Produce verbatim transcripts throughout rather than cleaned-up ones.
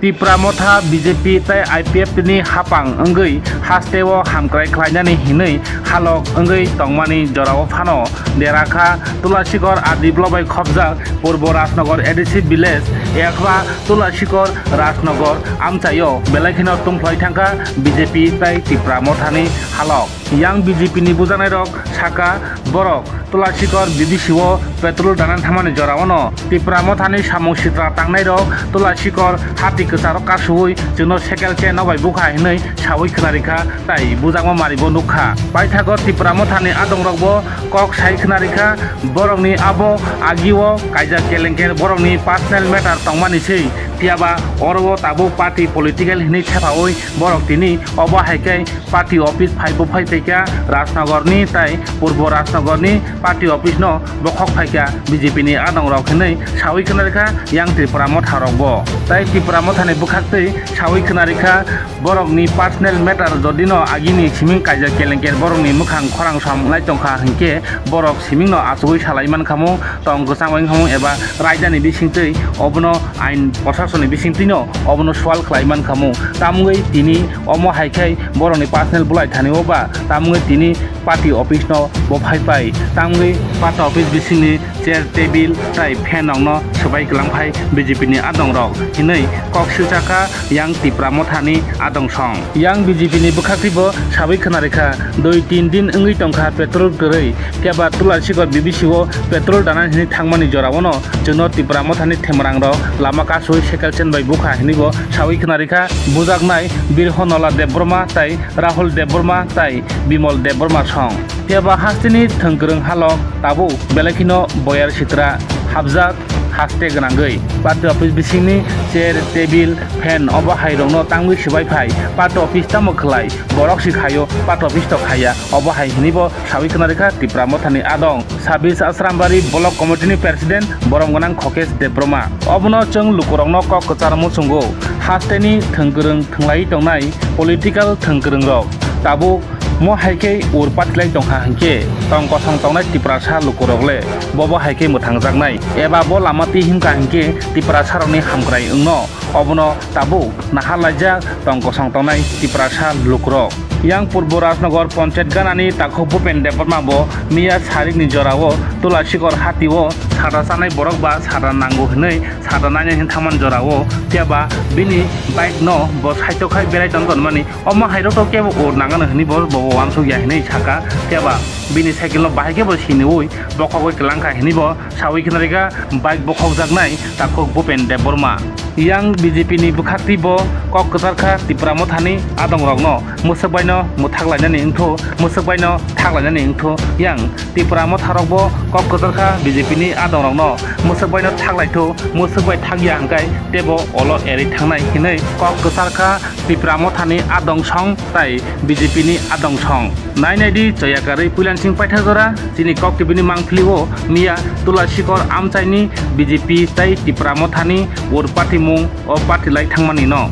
Tipra Motha, B J P tei I P F T ni hapang wngwi hasteo hamkrai khlainani hinwi halok wngwi tongmani jorao phano derakha Tulashikor R D block bai khopjak Purbo Rajnagar A D C village, yakha Tulashikor Rajnagar amchaio belai kheno tungphlai thangkha B J P tei Tipra Mothani halok. Yang B J P ni bujanairok sakha, borok Tulashikor B B C o petrol dana thangmani joraono Tipra Mothani samung sitra tangnairok Tulashikor hati kwcharo kasuwi chwngno sekel chenno bai bukha hinwi sawi khwnarikha tai bujakma maribo nukha. Paithago Tipra Mothani adongrokbo kok sai khwnarikha, borokni abo agio kaijak kelengker borokni personal matter tongmani se, phiyaba oro o tabuk party political hinwi thepawi borok tini obo hai khe party office phai buphai phaikha Rajnagarni tai Purbo Rajnagarni party office no bokhok phaikha B J P ni adongrok hinwi sawi khwnarikha yang Tipra Motha rokbo. Tai Tipra Mothani bwkhaktwi sawi khwnarikha borokni personal matter jodino agini siming kaijak kelengker borokni mwkhang khorang som lai tongkha hinkhe borok simingno achugwi salai mankhamu, tong kwchang wngkhamu eba raidani bisingtwi obono ain prosasonni bisingtwino obono swal khlai mankhamu. Tamungwi tini omo hai khai borokni personal bulai thani o ba tamungwi tini party office no bo phai pai. Tamungwi party office bisingni chair, table tai fan rokno swbai kwlang phai B J P ni adongrok hinwi kok silchakha yang Tipra Mothani adongsong. Yang B J P ni bwkhaktwi bo sawi khwnarikha, dui tin din wngwi tongkha petrol kwrwi, keba Tulashikor B B C o petrol dana hinwi thangmani joraono chwngno Tipra Mothani themrangrok lama kasui sekel chen bai bukha hinwi bo sawi khwnarikha. Bujaknai Birhonola Debbarma tai Rahul Debbarma tai Bimol Debbarma song. Phiya ba hasteni thwngkwrwng halok tabuk belai kheno boyar sitra hapjak haste gwnangwi party office bisingni chair, table, fan obo hai rokno tangwi swbai phai party office tamo khlai borok si khaio party office to khaiya obo hai hinwi bo sawi khwnarikha Tipra Mothani adong. Sabis Asrambari Block Committee ni President borom gwnang Khokesh Debbarma. Obono chwng lukurokno kok kwchar muchungo hasteni thwngkwrwng thwnglai tongnai political thwngkwrwngrok tabuk mo hai khe ur patilai tongkha hinkhe tong kosong tongnai Tiprasa lukurok le bobo hai khe mwthangjaknai eba bo lama twi himkha hinkhe Tiprasarokni hamkrai wngno obono tabuk nahar laijak tong kosong tongnai Tiprasa lukurok. Yang Purbo Rajnagar Panchayat ganani takhuk Bhupen Debbarma bo miya sarikni jorao Tulashikor hatio sada chanai borok ba sada nango hinwi sada naina hin thangman jorao phiya ba bini bike no bo saito khai berai tong tonmani omo hai rok to kebo ur nangano hinwi bo bo wansuk ya hinwi saka phiya ba bini cycle no bahai khe bo siniwi bokhogwi kwlangkha hinwi bo sawi khwnarikha bike bokhokjaknai takhuk Bhupen Debbarma. Yang B J P ni bwkhaktwi bo kok kwcharkha Tipra Mothani adongrokno mwswk baino mwthak lainani wngthu, mwswk baino thak lainani wngthu. Yang Tipra Motharokbo kok kwcharkha B J P ni adongrokno mwswk baino thak laithu, mwswk bai thak ya hwnkhe teibo olo erwi thangnai hinwi kok kwcharkha Tipra Mothani adongsong tai B J P ni adongsong. Nai nai di, choya karwi puilansing paithak jora chini Kok T V ni mangpili o miya Tulashikor amchaini B J P tai Tipra Mothani ur patimung o party lai thangmani no.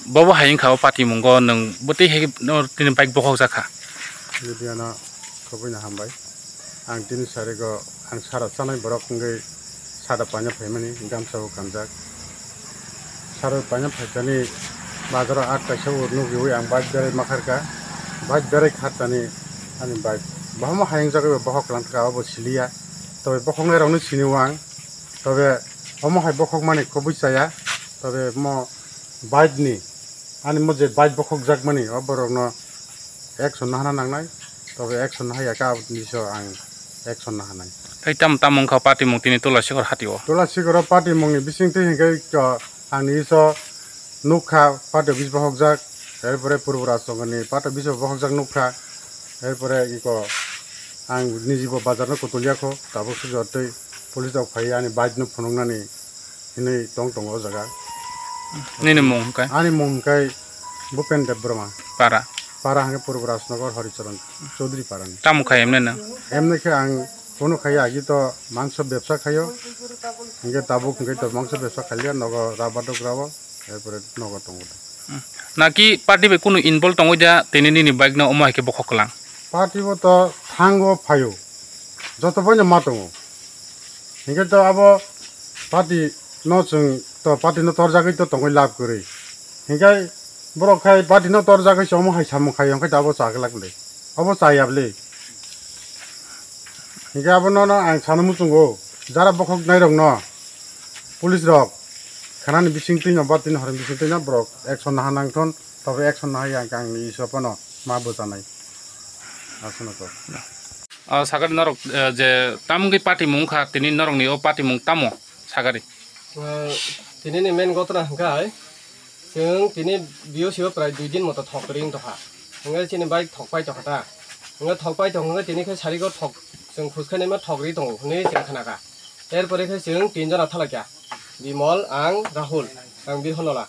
Bobo hai wngkha o patimungo nwng bwtwi hai no tini bike bokhok jakha. Video no khobwi no hambai. Ang tini sarigo ang sara chanai borok wngwi sada paina phaimani gamsa o kanjak. Sara paina phaikani bazaro at kaisa o nukriwi ang bike berai makharkha. Bike berai khartani ani bike bahama hayung jagwi bo bokhok kwlangkha obo siliya. Tobe bokhoknai rokno sinio ang. Tobe omo hai bokhokmani khobwi chaya. Tobe mo bike ni ani mo je bike bokhokjakmani o borokno action nahana nangnai. Tobe action nahaya khe aboni bisingo ang action nahanai. Tei tam tam wngkha patimung tini Tulashikor hatio? Tulashikoro patimungni bisingtwi hinkhe to ang niso nukha party office bokhokjak, erpore Purbo Rajnagarni party office bo bokhokjak nukha, erpore iko ang nijibo bazarno kutulya kho, tabuk sujotwi police rok phaiwi ani bike no phunuknani hinwi tong tongo o jaga. Nini mung hwnkhe? Ani mung hwnkhe Bhupen Debbarma. Para? Para hwnkhe Purbo Rajnagar Horicharan Chaudhary Parani. Tamo khai emne nang? Emne khe ang kunu khai agi to mangso bebsa khaio. Hwnkhe tabuk hwnkhe to mangso bebsa khailiya, nogo rubber dok rabo, erpore nogo tongo. Naki party bai kunu involve tongwi da tini nini bike no omo hai khe bokhok kwlang? Party bo to thango phaio, joto boino ma tongo. Hinkhe to abo party no chwng To party no torjagwi to tongwi lab kwrwi. Hinkhe borok khai party no torjagwi se omo hai samung khai, hinkhe abo cha glak le. Abo cha ya le. Hinkhe abo no, no ang sana muchungo. Jara bokhok nai rok no. Police rok. Khanani bising twi no, ba tini horni bising twi no borok action naha nang thon. Tobe action naha ya ang ni iso pono ma bwchanai. Aswk no to. Ah, sakari norok, eh, je tamungni party mung kha, tini norokni o party mung tamo? Sagari. Ah, tini ni main gotna hwnkha hai, chwng tini B O C o prai dui din moto thok ring tokha. Hwnkhe chini bike thok pai tokha ta. Hwnkhe thok pai tong hwnkhe tini khe sari go thok, chwng khuskhe nima thok ri tongo hwnwi chwng khna kha. Er pore khe chwng tin jona thalai kha. Bimol, ang, Rahul, ang Birhonola.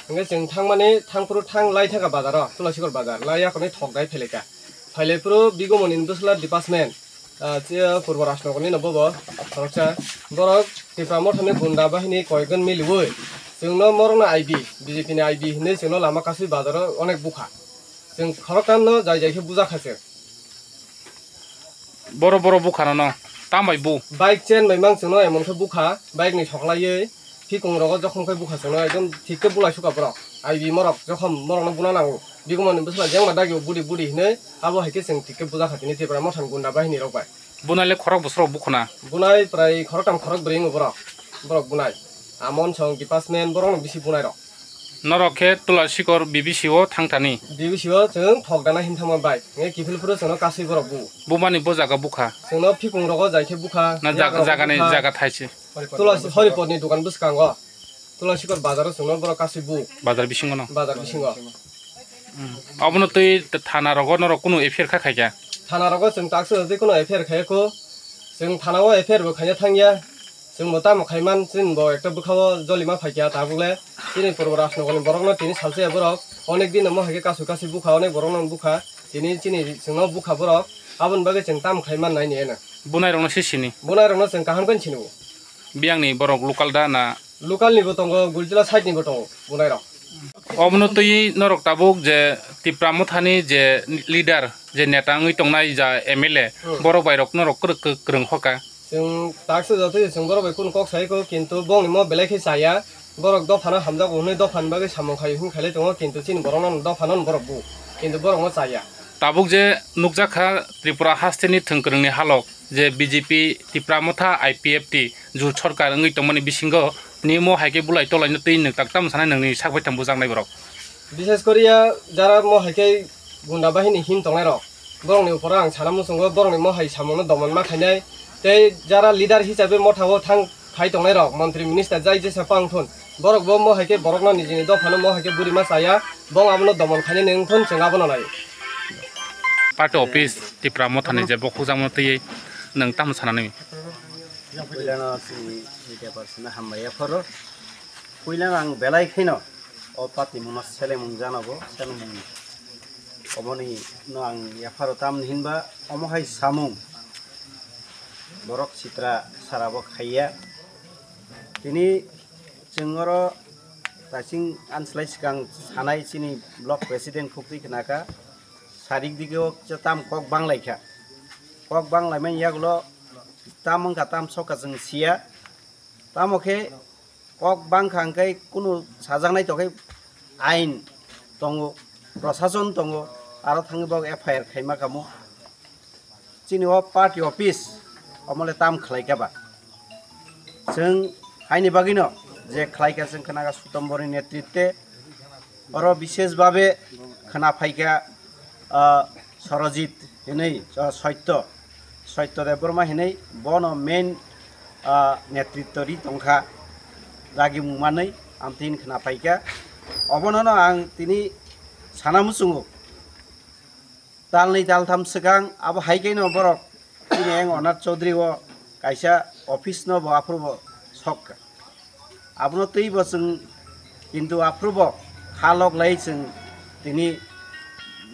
Hwnkhe chwng thangmani thangphuru thang lai thangkha bazaro, Tulasikor bazar, lai yakhorni thok dai phailai kha. Phailai phuru bigumoni bwsla department, ah, che Purbo Rajnogorni no bobo khoroksa. Borok Tipra Mothani gunda bahini koyekjon miliwi chwngno morokno I B, B J P ni I B hinwi chwngno lama kasui bazaro onek bukha. Chwng khoroktham no jai jai khe bujakha chwng. Boro boro bukha no no. Tam bai bu? Bike chain bai mang chwngno emon khe bukha, bike ni soklaiwi phikung rogo jokhom khe bukha chwngno ekdom thik khe bulai sukha borok. I B morok jokhom morokno buna nango. Bigumani bwsla jengma dagi o budi budi hinwi abo hai khe chwng thik khe bujakha tini Tipra Mothani gunda bahini rok bai. Bunai le khorok bwswk rok bukhuna? Bunai prai khoroktham khorok bwrwi wngo borok. Borok bunai. Amon song department borok no bisi bunai rok. Norok khe Tulasikor B B C o thang thani? B B C o chwng thok dana hin thangma bai. Nge kiphil phuru chwngno kasui borok bu. Bumani bo jaga bukha? Chwngno phikung rogo jai khe bukha. Na jaga, jagani jaga thaise? Tulasi Horipotni dukan bwskango. Tulasikor bazaro chwngno borok kasui bu. Bazar bisingo no? Bazar bisingo. Hmm. Obono twi thana rogo norok kunu F I R kha khaikha? Thana rogo chwng taksa jodi kunu F I R khaiya kho. Chwng thana o F I R bo khaina thangya. Chwng bo tamo khaiman, chwng bo ekta bwkhao jolima phaikha tabukle. Chini Purbo Rajnogorni borokno tini salsaya borok. Onek din omo hai khe kasui kasui bukha, onek borokno bukha. Tini chini chwngno bukha borok. Aboni bagwi chwng tamo khaiman naini eno. Bunai rokno se sini? Bunai rokno chwng kaham khe sini bo. Biyangni borok local da na? Local ni bo tongo, Gulchila side ni bo tongo bunai rok. Obono twi norok tabuk je Tipra Mothani je leader, je neta wngwi tongnai ja M L A, hmm, borok bai rok norok kwrwk kwrwng hoka. Chwng taksa joto chwng borok bai kunu kok sai kho, kintu bongni mo belai khe chaya. Borok dophano hamjago hwnwi dophani bagwi samung khai hwn khailai tongo, kintu chini borokno dophano borok bu, kintu borok mo chaya. Tabuk je nukjakha Tripura hasteni thwngkwrwngni halok, je B J P, Tipra Motha, I P F T jut sorkar wngwi tongmani bisingo nimo hai khe bulai tolaino twi nwk tak tamo sanai nwngni sak baithang bujaknai borok. Bishes koriya jara mo hai khe gunda bahini him tongnai rok, borokni uphoro ang sana muchungo borokni mo hai samungno domon ma khainai. Tei jara leader hisabe mothao thang phai tongnai rok, montri minister jai jesa pang thun, borok bo mo hai khe borokno nijini dophano mo hai khe buri ma chaya, bong abono domon khainani wng thun chwng abono nai. Party office Tipra Mothani je bokhokjakmano twiwi nwng tamo sanani? Puilano chini media person no hambai yapharo. Puilano ang belai kheno o party mungno selemung janogo, selemung oboni no ang yapharo, tamni hinba omo hai samung borok sitra sarabo khaiya. Tini chwng oro taising anslai swkang sanai chini block president khukti khnakha, sarik dige o tam kok banglaikha. Kok banglaimani yagulo tam wngkha tam sokha chwng siya. Tamo khe kok bangkha hwnkhe kunu sajaknai tongkhe ain tongo, prosason tongo, aro thangwi bo F I R khaima kamo. Chini o party office omole tam khlai kha ba. Chwng haini bagwino je khlai kha chwng khna kha Sutomborni netritwe, oro bishesh bhabe khna phai kha, ah, Sorojit hinwi, ah, Soityo, Soityo Debbarma hinwi bono main, ah, netritwo ri tong kha, dagimung manwi amtwi hin khna phai kha. Obono no ang tini sana muchungo. Talnwi taltham swkang abo hai khe no borok chini eng Onath Chaudhary o kaisa office no bo aphuru bo sok kha. Abono twi bo chwng kintu aphuru bo kha lok lai chwng tini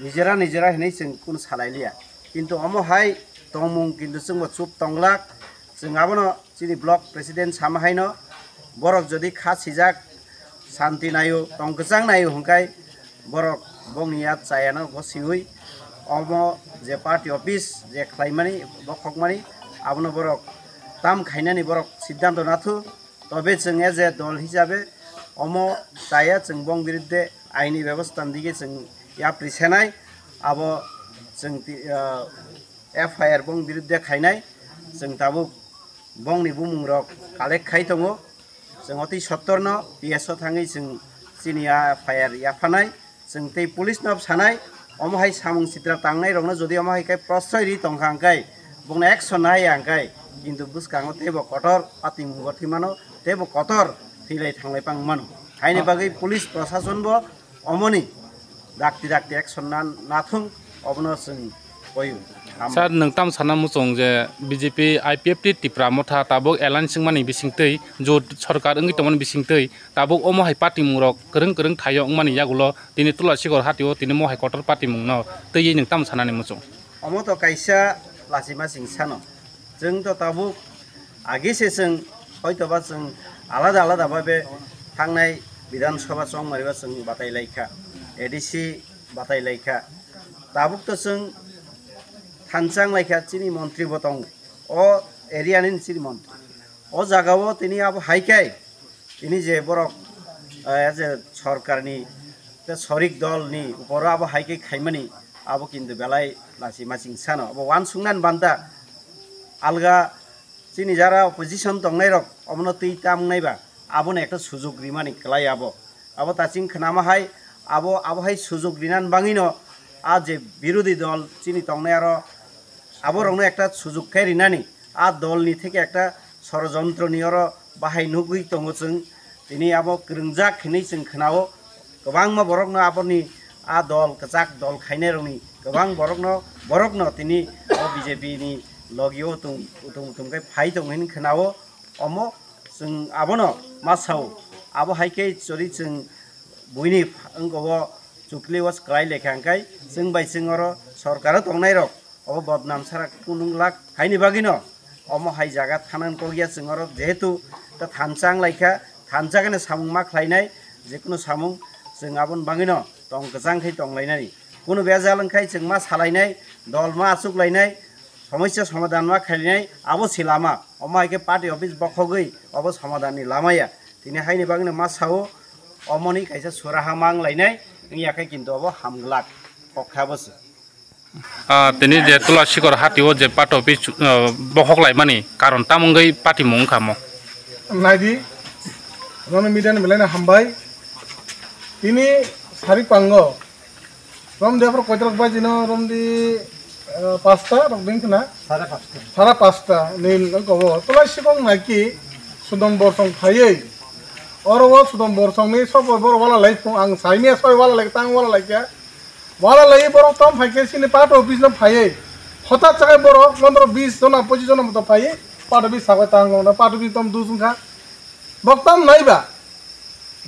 nijera nijera hinwi chwng kunu salai liya. Kintu omo hai tongmung kintu chwng bo chup tonglak. Chwng abono chini block president sama haino borok jodi kha sijak, santi naio, tong kwchang naio hwnkhe borok bongni ya chayano bo siwi omo je party office je khlaimani, bokhokmani, abono borok tam khainani borok siddhanto nathu. Tobe chwng as a dol hisabe omo chaya, chwng bong biruddhe aini bebostha ni dige chwng yapri senai, abo chwng ti-, ah, F I R bong biruddhe khainai, chwng tabuk bongni bumung rok collect khai tongo. Chwng oti sottor no P S o thangwi chwng chini a F I R yaphanai. Chwng tei police no sanai, omo hai samung sitra tangnai rokno jodi omo hai khe prosroi ri tongkha hwnkhe, bongno action nai ya hwnkhe, kintu bwskango teibo kotor patimung gotwimano, teibo kotor thwilai thanglai pang mano. Haini bagwi police prosason bo omoni dakti dakti action na nathung, obono chwng koyu. Sir, nwng tam sana muchung je B J P, I P F T, Tipra Motha tabuk alliance wngmani bisingtwi, jot sorkar wngwi tongmani bisingtwi, tabuk omo hai patimung rok kwrwng kwrwng thaio wngmani yagulo tini Tula Sikor hatio tini mo hai kotor patimung no twiwi nwng tam sanani muchung. Omo to kaisa lachima ching sano. Chwng to tabuk age se chwng hoitoba chwng alada alada babe thangnai Bidhan Sabha chongmariba chwng batai laikha, A D C batai laikha. Tabuk to chwng thanchang laikha, chini montri bo tongo. O area ni chini montri. O jaga o tini abo hai khe tini je borok, eh, je sorkarni, te sorik dolni uporo abo hai khe khaimani, abo kintu belai lachima ching sano. Abo uansuknani banta alga chini jara opposition tongnai rok omono twi tamnai ba, abono ekta sujok rimani kwlai abo. Abo taching khnama hai, abo, abo hai sujok rinani bangwino a je birodhi dol chini tongnai aro aborokno ekta sujok khe rinani, a dolni theke ekta sorojontro ni oro bahai nugwi tongo chwng. Tini abo kwrwngjak hinwi chwng khnao, kwbangma borokno aboni a dol kwchak dol khainairokni kwbang borokno, borokno tini o B J P ni logio utung utung utung khe phai tongo hinwi khnao. Omo chwng abono ma sao, abo hai khe chori chwng buini wngkha o chukli o kwlai lekha hwnkhe chwng bai chwng oro sorkaro tongnai rok obo bodnam sara kunung lak haini bagwino omo hai jaga thanang kok ya chwng oro jehetu ta thansa wng laikha, thansa gani samung ma khlainai, jekunu samung chwng aboni bagwino tong kwchang khai tong lainani, kunu bejal wngkhai chwng ma salainai, dol ma achuk lainai, somosya somadhan ma khainai, abo se lama. Omo hai khe party office bokhogwi obo somadhan ni lama ya. Tini haini bagwino ma sao, omoni kaisa suraha mang lainai wngya khe kintu obo hamglak kok kha bo se. Ah, tini je Tula Sikor hatio je party office, ah, bokhok laimani karon tamo wngwi patimung wngkha mo? Naidi, nono media ni belai no hambai. Tini sarik pango. Romdi aphuru koitrok baji no romdi, eh, pasta rok din khna? Sare pasta. Sare pasta ni gobo. Tolai sikok naiki sudom borsong phaiwi. Oro o sudom borsong ni sobo boro wala lai phung ang saimya soi wala lai tang wala lai kya. Wala lai borok tom phai khe sini party office no phaiwi. Hota chakai borok pondro bis jona pochis jona moto phaiwi. Party office sabai tang party office tom dusung kha. Bok tam nai ba.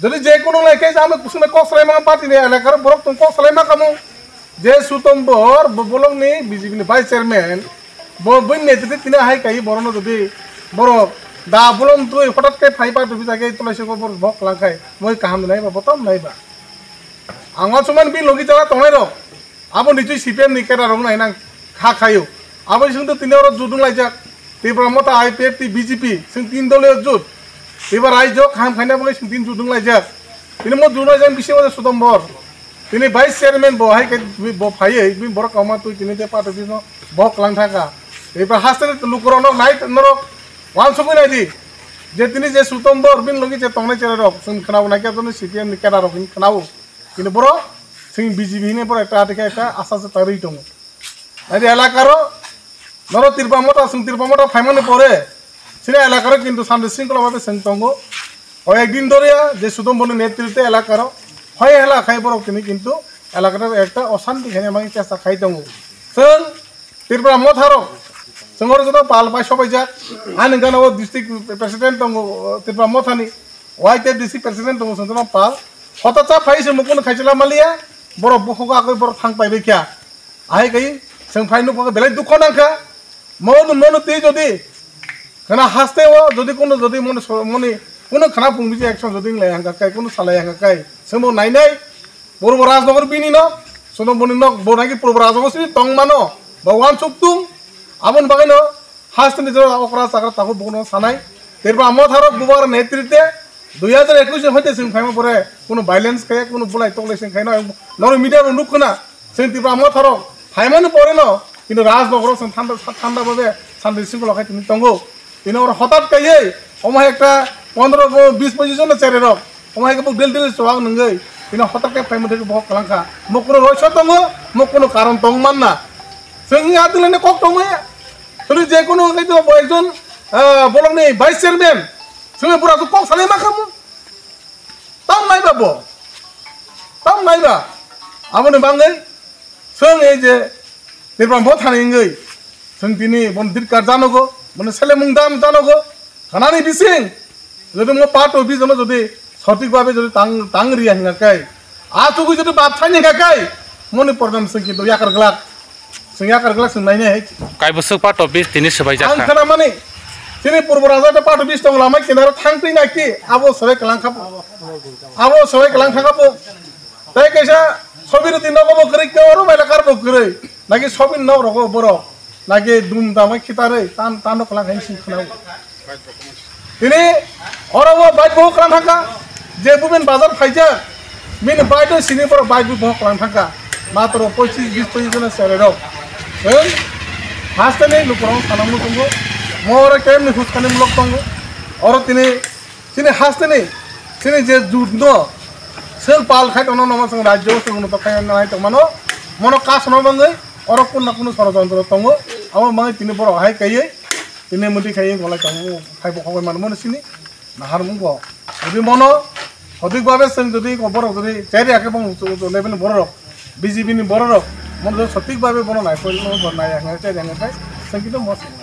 Jodi je kono lai khe amo kusung na kok salai ma party ni elakar borok tong kok salai ma kamu. Je Sutom Bor bo bolong ni B J P ni vice chairman bo bini netrite tini hai kai borok no jodi borok da bolong tui hotat khe phai party office age tolai se ko borok bok lang khai moi kaham nai ba botom nai ba. Ang wa chuman bi logi jara tongnai rok. Abo ni twi C P M ni keda rok nai nang kha khayo. Abo ni sung tini oro judung laijak. Tipra Motha I P F T B J P sing tin dole jut. Tiba raijo kham khaina bole sing tin judung laijak. Tini mo judung laijak bisi wale Sutom Bor. Tini vice chairman bo hai ke bo phaiye bin borok kama twi tini te party office no bok lang thaka. Tiba haste lukurok no nai norok wan sugui nai di. Je tini je Sutom Bor bin logi je tongnai chera rok sing khna bo nai kya toni C P M ni keda rok hin khna bo. Kini boro sing B J P hine boro ekta atikha ekta asa se tarwi tongo. Nadi elakaro noro Tipra Motha sing Tipra Motha phaimani pore sini elakaro kintu sandi singkolo babe sing tongo. O ekdin doriya je Sutom Bor ni netrite elakaro hoi hela khai borok tini kintu elakaro ekta osanti khaina mani chesta khai tongo. Sing Tripura Motha rok, chwng oro joto pal pai sobaijak. Ani gana o district president tongo, Tripura Motha ni Y T F D C president tongo, chwng joto pal. Hota cha phai se mukun khaisila maliya, borok bukhuk agoi borok thang pai bai kha. Ahai kai chwng phai nuk belai dukho nangkha. Mo no, mo no tei jodi khana haste o, jodi kono jodi moni so-, moni kono khana phung biji action jodi nglai hangka kai, kono salai hangka kai. Chwng bo nai nai, Purbo Rajnagar bini no, sono boni no, bo naki Purbo Rajnagar sini tong mano, ba wan suk tung, abon bagai no, Hasteni jora okra chakra takhuk bukuno sanai. Tripura Motha rok bubar netrite dui hajar ekwis ni hoite chwng phaima pore kuno violence kaya, kuno bulai toklai chwng khaino, noro media rok nuk khna chwng Tripura Motha rok phaimani pore no, kintu Rajnagar rok chwng thanda, thanda babe santi singkolo khai tini tongo. Tini oro hotat kaiye omo hai ekta pondro bis pojis jon no chere rok omo hai kebo del del chowang nungwi tini hotat kai phaimani thai bo kwlangkha. Mo kuno roiso tongo, mo kuno karon tong manna. Chwng ya dilene kok tongmaya. Chwng je kuno khai to bo ekjon, ah, bolongni vice chairman. Chwng pura to kok salai ma khamu. Tam naiba bo. Tam naiba. Aboni bangwi chwng ei je Tripura Mothani wngwi chwng tini bon dirkar janogo, bon selemung dam janogo. Khanani bising jodi mo part office no jodi sotik babe jodi tang, tang riya hinga kai, a tugui jodi bab thani hinga kai, moni problem sing kintu yakar glak. Sing yakar glak sing nainai hai. Kaibwswk part office tini swbai jak ang kha. Khana mani, chini purbo raja ta part office tong lama kinaro thang twi naki, abo sobai kalang khapo. Abo sobai kalang thang khapo. Tai kaisa sobir tin nogo bo kwrwi, ke oro maila kar bo kwrwi. Naki sobir nok rogo borok. Naki dum damai khitarwi, tan, tan no kalang hai sing khna. Tini oro bo bike bo kwlang thangkha, je buben bazar phaijak, bini bike o sini borok bike bo kwlang thangkha, matro pochis bis pochis jona chwrai rok. Chwng hasteni lukurok sana muchungo, mo oro kemni huskani mulok tongo, oro tini chini hasteni chini je jut no sel pal khai tono nomo chwng rajyo chwng no tokai nai tongmano, mono kasno bangwi oro kunna kunu sorojontro tongo, abo bangwi tini borok hai kaiwi. Tini muti khai golai tong khai bo khogoi mano mano sini. Nahar mung bo. Jodi mono sotik babe seng jodi ko borok jodi chai ya ke bong uchu uchu level borok. B J P ni borok. Mono jodi sotik babe bono nai poi no bo nai ya ngai chai ya ngai seng kito mo seng.